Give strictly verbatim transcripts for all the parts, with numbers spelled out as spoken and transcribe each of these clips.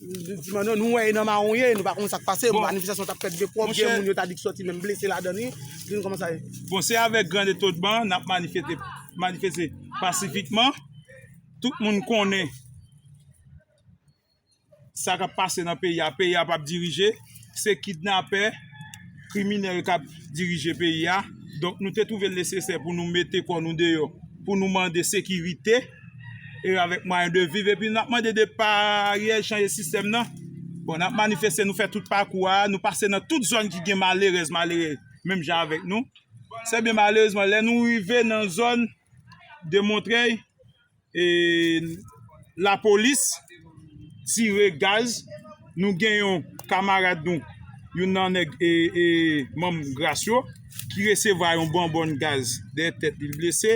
Di, non, nou wè e nan mawon ye, nou pa konn sa k pase. Bon. Manifestasyon t ap fèt de pwòp, gen moun yo ta di k sòti menm blese ladan li. Di nou kòman sa ye. Bon, se avèk gran etonman n ap manifeste, manifeste pasifikman. Tout moun konnen sa k ap pase nan peyi a. Peyi a p ap dirije. Se kidnapè, kriminèl k ap dirije peyi a. Donk, nou te twouve l nesesè pou nou mete kò nou deyò, pou nou mande sekirite e avèk mwayen de viv. Epi n ap mande de paryè chanje sistèm nan. Bon, n ap manifeste, nou fè tout pakou a, nou pase nan tout zòn ki gen malerèz, malere, menm jan avèk nou. Se byen malerezman, lè nou rive nan zòn de Montrèy, e, lapolis tire gaz. Nou gen yon kamarad nou, youn nan nèg, e, e, manm Gras yo, ki resevwa yon bonbòn gaz dèyè tèt li, l blese.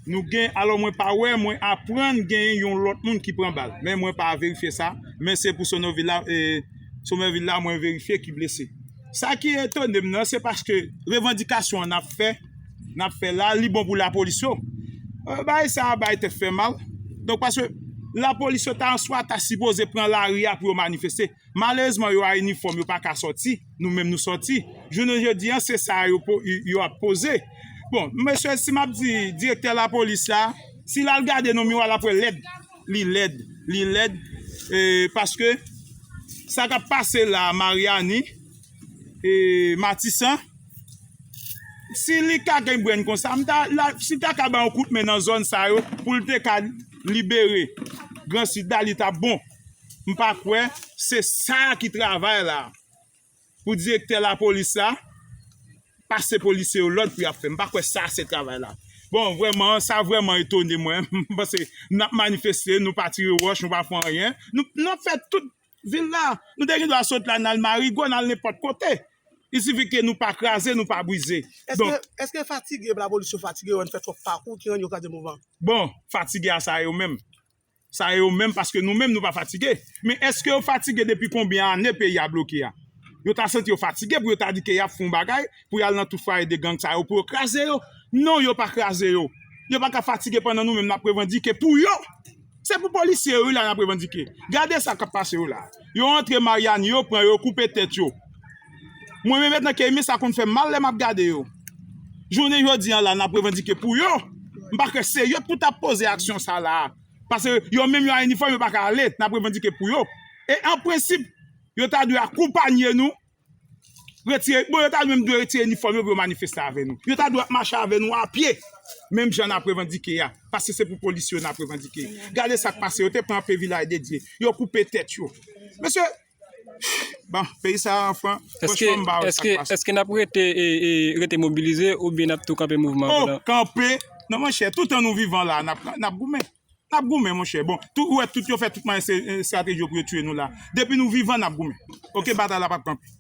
Nou gen, alò mwen pa wè, mwen aprann gen yon lòt moun ki pran bal. Men mwen pa verifye sa, men se pou Somerville la, e, Somerville la, mwen verifye ki blese. Sa ki etone m nan, se paske revandikasyon an n ap fè, n ap fè la, li bon pou lapolis yo. E, bagay sa a bay tèt fè mal. Donk, paske lapolis yo ta answa ta sipoze pran lari a pou yo manifeste. Malerezman, yo a inifòm, yo pa ka sòti. Nou menm, nou sòti. Jounen jodi a, se sa yo, po- yo ap poze. Bon, mesye, si m ap di direktè lapolis la, si l al gade nan miwa, l ap wè lèd. Li lèd. Li lèd. E, paske sa k ap pase la, Mariani, e, Matisan, si li ka gen brenn konsa, m ta, la, si l ta ka bay yon kout men nan zòn sa yo, pou l te ka libere Gran Sid la, li t ap bon. M pa kwè se sa ki travay la. Pou direktè lapolis la, pase polisye yo lòd pou y ap fè. M pa kwè sa se travay la. Bon, vrèman, sa vrèman etone mwen. M panse n ap manifeste, nou pa tire wòch, nou pa fè anyen. Nou, nou ap fè tout vil la. Nou te gen dwa sot la, n al Marigo, n al nenpòt kote. Il sifi ke nou pa kraze, nou pa brize. Donk, èske fatige, lapolis yo fatige, yo fè twòp pakou ki rann yo kraze mouvman? Bon, fatige a sa yo menm. Sa yo menm, paske nou menm, nou pa fatige. Men èske yo fatige depi konbyen ane peyi a bloke a? Yo ta santi yo fatige pou yo ta di ke y ap fè yon bagay, pou y al nan tout fwaye de gang sa yo, pou yo kraze yo. Non, yo pa kraze yo. Yo pa ka fatige pandan nou menm n ap revandike pou yo. Se pou polisye yo, wi, la n ap revandike. Gade sa k ap pase yo la. Yo antre Mariani, yo pran yo, koupe tèt yo. Mwen menm, etan ke imen, sa konn fè m mal lè m ap gade yo. Jounen jodi a la, n ap revandike pou yo. M pa kwè se yo pou t ap poze aksyon sa la. Paske yo menm yo a inifòm, yo pa ka ale, n ap revandike pou yo. E an prensip, yo ta dwe akonpanye nou, retire, bon, yo ta menm dwe retire inifòm yo pou yo manifeste avè nou. Yo ta dwe ap mache avè nou a pye, menm jan n ap revandike a. Paske se pou polis yo n ap revandike. Gade sa k pase, yo te pran anpe Vilaj de Dye, yo koupe tèt yo. Mesye, bon, peyi sa a, fran-, franchman, m pa wè sa k pase. Èske n ap rete, e, e, rete mobilize oubyen n ap tou kanpe mouvman an? Oh, kanpe? Non, monchè, toutan nou vivan la, n ap, n ap goumen. N ap goumen, monchè. Bon, tout, ou wè, tout yo fè tout mwayen, se, e, estrateji yo pou yo tiye nou la. Depi nou vivan, n ap goumen. Oke, batay la p ap kanpe.